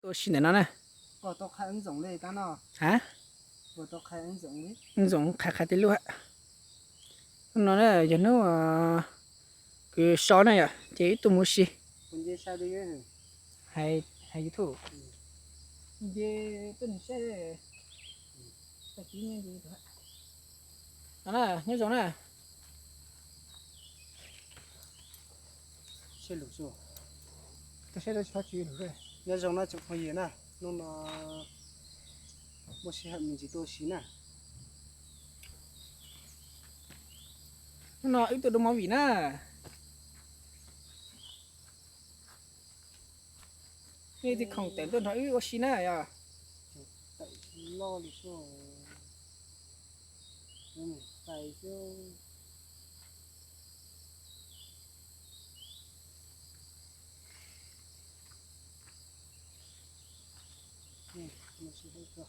Tuaj ua si ntawm no na. Ha, Ntxoov qhia qhia tej lub. Hnub no na yog hnub kws so na yom, ces wb tuaj mus ua si. Hais, hais YouTube. Nce tuaj nug saib. No na, nyob zoo na. Saib lus xwb. Tuaj saib tsis tau lus. Nyob zoo na tsoom phooj ywg na, hnub no muaj sij hawm me ntsis tuaj ua si na. Hnub no wb tuaj dua movie na. Nej tij khoom tawm tuaj nrog wb ua si na yom. Tawm loj li xwb. Tais xwb. Mus sib hlub tso.